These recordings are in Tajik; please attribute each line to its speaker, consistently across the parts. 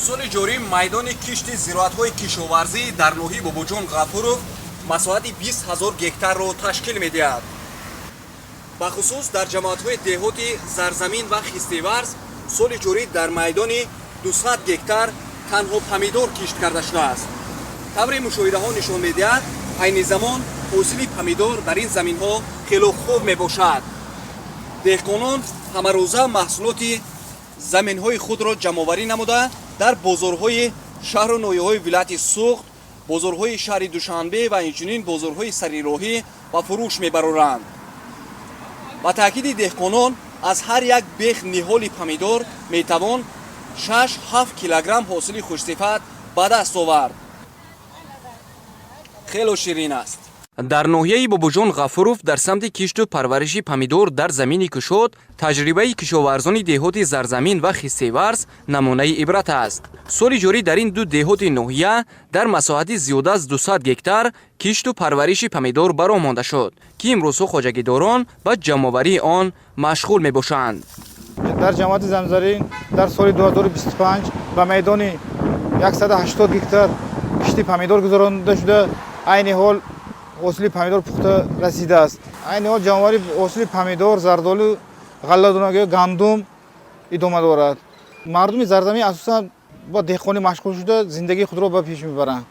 Speaker 1: Соли ҷорӣ майдони кишти зироатҳои кишоварзӣ дар ноҳияи Бобоҷон Ғафуров масоҳати 20 ҳазор гектарро ташкил медиҳад. Бахусус дар ҷамоатҳои деҳоти Зарзамин ва Хистеварз соли ҷорӣ дар майдони 200 гектар танҳо помидор кишт карда шудааст. Тавре мушоҳидаҳо нишон медиҳад, айни замон ҳосили помидор дар ин заминҳо хело хуб мебошад. Деҳқонон ҳамарӯза маҳсулоти заминҳои худро ҷамъоварӣ намуда, дар бозорҳои шаҳру ноҳияҳои вилояти Суғд, бозорҳои шаҳри Душанбе ва инчунин бозорҳои сарироҳӣ ба фурӯш мебароранд. Ба таъкиди деҳқонон, аз ҳар як бех ниҳоли помидор метавон 6-7 килограмм ҳосили хушсифат ба даст овард. Хело ширин аст. Дар ноҳияи Бобоҷон Ғафуров дар самти кишту парвариши помидор дар замини кушод таҷрибаи кишоварзони деҳоти Зарзамин ва Хистеварз намунаи ибрат аст. Соли ҷорӣ дар ин ду деҳоти ноҳия дар масоҳати зиёда аз 200 гектар кишту парвариши помидор ба роҳ монда шуд, ки имрӯзҳо хоҷагидорон ба ҷамъоварии он машғул мебошанд.
Speaker 2: Дар ҷамоати Замзарин дар соли 2025 ба майдони 180 гектар кишти помидор гузаронида шуда, айни ҳол ҳосили помидор пухта расидааст. Айни ҳол ҷамъоварии ҳосили помидор, зардолу, ғалладонагӣ, гандум идома дорад. Мардуми Зарзамин асосан бо деҳқонӣ машғул шуда, зиндагии худро ба пеш мебаранд.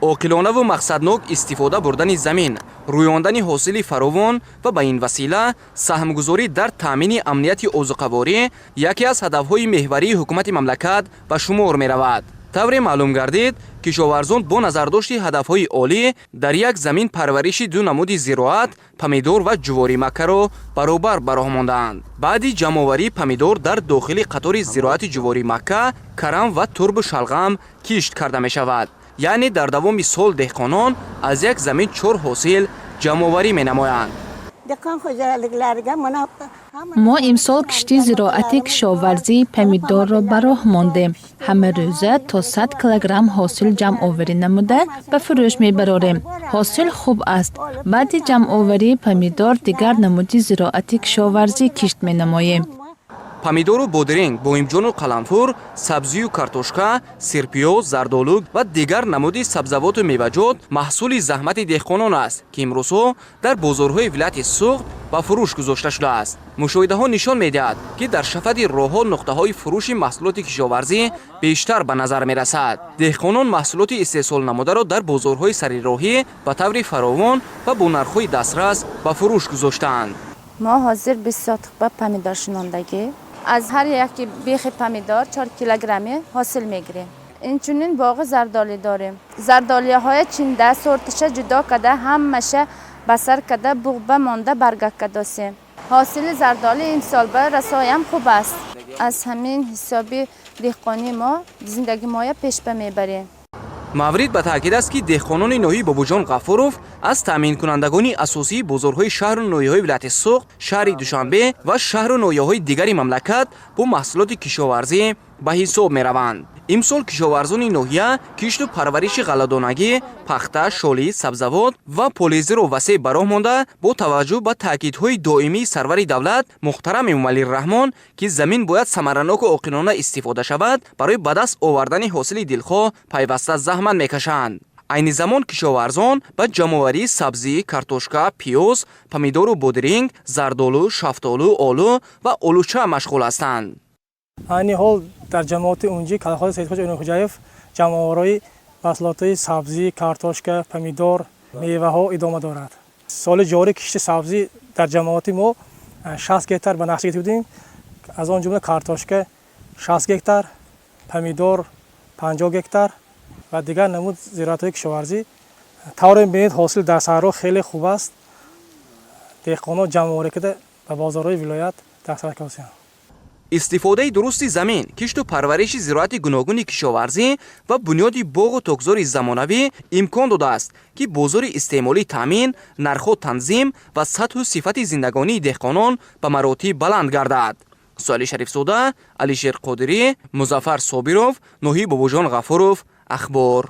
Speaker 1: Оқилонаву мақсаднок истифода бурдани замин, рӯёндани ҳосили фаровон ва ба ин васила саҳмгузорӣ дар таъмини амнияти озуқаворӣ яке аз ҳадафҳои меҳварии ҳукумати мамлакат ба шумор меравад. Тавре маълум гардид, кишоварзон бо назардошти ҳадафҳои олӣ дар як замин парвариши ду намуди зироат, помидор ва ҷуворимаккаро баробар ба роҳ мондаанд. Баъди ҷамъоварии помидор дар дохили қатори зироати ҷуворимакка карам ва турбу шалғам кишт карда мешавад. Яъне дар давоми сол деҳқонон аз як замин чор ҳосил ҷамъоварӣ менамоянд.
Speaker 3: Dehqon xo'jaliklariga mana hamma
Speaker 4: Мо имсол кишти зироати кишоварзии помидорро ба роҳ мондем. Ҳамарӯза то 100 килограмм ҳосил ҷамъоварӣ намуда, ба фурӯш мебарорем. Ҳосил хуб аст. Баъди ҷамъоварии помидор дигар намуди зироати кишоварзӣ кишт менамоем.
Speaker 1: Помидору бодиринг, боимҷону қаламфур, сабзию картошка, сирпиёз, зардолу ва дигар намуди сабзавоту меваҷот маҳсули заҳмати деҳқонон аст, ки имрӯзҳо дар бозорҳои вилояти Суғд ба фурӯш гузошта шудааст. Мушоҳидаҳо нишон медиҳад, ки дар шафати роҳҳо нуқтаҳои фурӯши маҳсулоти кишоварзӣ бештар ба назар мерасад. Деҳқонон маҳсулоти истеҳсолнамударо дар бозорҳои сарироҳӣ ба таври фаровон ва бо нархҳои дастрас ба фурӯш гузоштаанд.
Speaker 5: Мо ҳозир 20 сотих ба помидор шинондагӣ. Аз ҳар яки бехи помидор 4 килограмме ҳосил мегирем. Инчунин боғи зардолӣ дорем. Зардолиҳоя чинда, сортиша ҷудо карда, ҳамаша басар карда, буғба монда, баргак кардосем. Ҳосили зардолӣ имсол ба расоям хуб аст. Аз ҳамин ҳисоби деҳқонии мо зиндагӣ моя пешба мебарем.
Speaker 1: Маврид ба таъкид аст, ки деҳқонони ноҳияи Бобоҷон Ғафуров аз таъминкунандагони асосии бозорҳои шаҳру ноҳияҳои вилояти Суғд, шаҳри Душанбе ва шаҳру ноҳияҳои дигари мамлакат бо маҳсулоти кишоварзӣ ба ҳисоб мераванд. Имсол кишоварзони ноҳия кишту парвариши ғалладонагӣ, пахта, шолӣ, сабзавот ва полезиро васеъ ба роҳ монда, бо таваҷҷӯҳ ба таъкидҳои доимии сарвари давлат муҳтарам Эмомалӣ Раҳмон, ки замин бояд самараноку оқилона истифода шавад, барои ба даст овардани ҳосили дилхоҳ пайваста заҳмат мекашанд. Айни замон кишоварзон ба ҷамъоварии сабзӣ, картошка, пиёз, помидору бодиринг, зардолу, шафтолу, олу ва олуча машғул ҳастанд.
Speaker 6: Айни ҳол дар ҷамоати Унҷи, колхози Саидхоҷа Иброҳимхоҷаев ҷамъоварии маҳсулотҳои сабзӣ, картошка, помидор, меваҳо идома дорад. Соли ҷорӣ кишти сабзӣ дар ҷамоати мо 60 гектар ба нақша гирифта будем. Аз он ҷумла картошка 60 гектар, помидор 50 гектар ва дигар намуд зироатҳои кишоварзӣ. Тавре мебинед, ҳосил дар саҳро хеле хуб аст. Деҳқонон ҷамъоварӣ карда, ба бозорҳои вилоят дастрас карданд.
Speaker 1: Истифодаи дурусти замин, кишту парвариши зироати гуногуни кишоварзӣ ва бунёди боғу токзори замонавӣ имкон додааст, ки бозори истеъмолӣ таъмин, нархҳо танзим ва сатҳу сифати зиндагонии деҳқонон ба маротиб баланд гардад. Суали Шарифзода, Алишер Қодирӣ, Музаффар Собиров, ноҳияи Бобоҷон Ғафуров, Ахбор.